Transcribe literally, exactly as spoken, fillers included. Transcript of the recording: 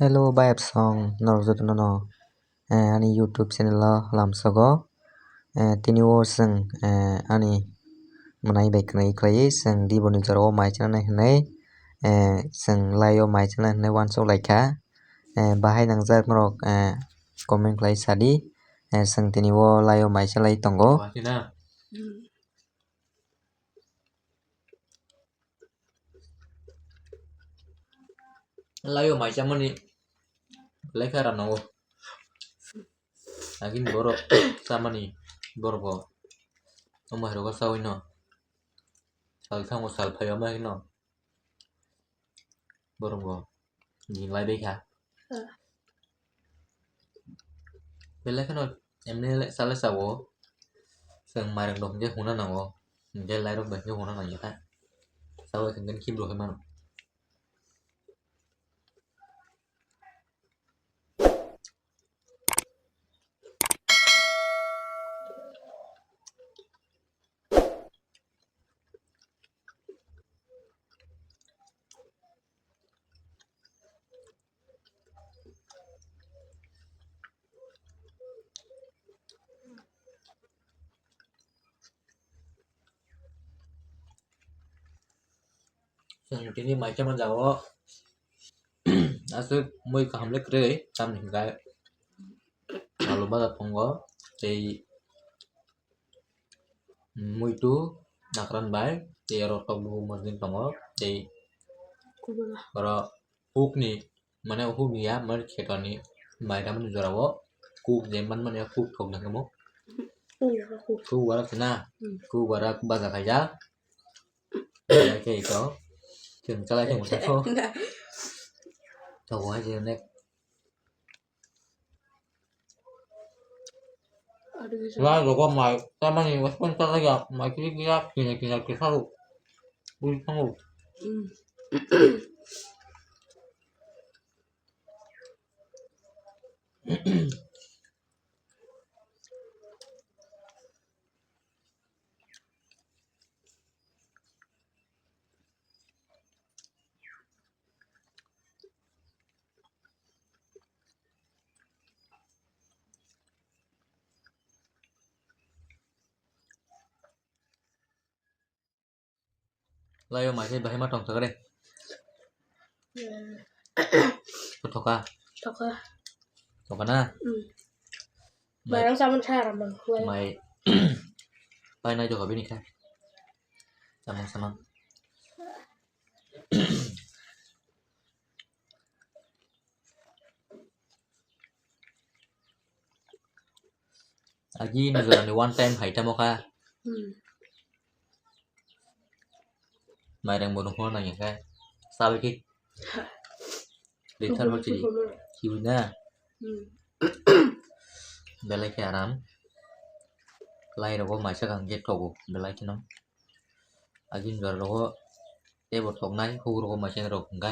Hello, bayapsong, norok jotono no, eh, ani YouTube channel o lamsogo. Eh, tini o chwng, eh, ani mwnai bai khwnai khlaiwi chwng diboni jora o mai chanai hwnwi, eh, chwng lai o mai chanai hwnwi uansuk lai kha. Eh, bahai nangjak norok, eh, comment khlai sadi. Eh, chwng tini o lai o mai chalai tongo. Laio mai chamani lekha rano. Agin borok chamani borok bo. Omo hai rogo chawi no. Sal thango sal phaio ma hino. Borok bo. Ni lai bai kha. Belai kheno emne le sale sao. Chwng mairang rok hwnkhe huna nango. Hwnkhe lairok bai hwnkhe huna nangya kha. Sao hwnkhe khibro khe mano. Chwng tini mai chama jago aswk mui kaham le kwrwi tamni hwnkhe alu baja tongo tei muitu nakran bai tei oro tok bubu mosdin tongo tei oro hukni mane hukni ya mane khetoni mai ramani jorao kuk je manmani ya kuk thok nangkhe mo kuk warak na kuk warak baja khaijak khe ito chwng chalai thangma thangkho tok hai je nek. Lai rogo mai tamani western chalai ya mai kiri kira kini kini kisa ru ui thango. Laio mai se bahai ma tong thakre. Thoka. Thoka. Thoka na. Mairang saman sa ramang. Mai. Pai nai jokha bini kha. Samang samang. Agi nujorani one time hai tamo kha. Mairang bo nukho nang kha. Sawi ki. Rithar bo chiri. Kiwi na. Belai khe aram. Lai rogo maisa kang je thogo belai kheno. Agi nujor rogo tebo thoknai huk rogo maisa rok hwnkha.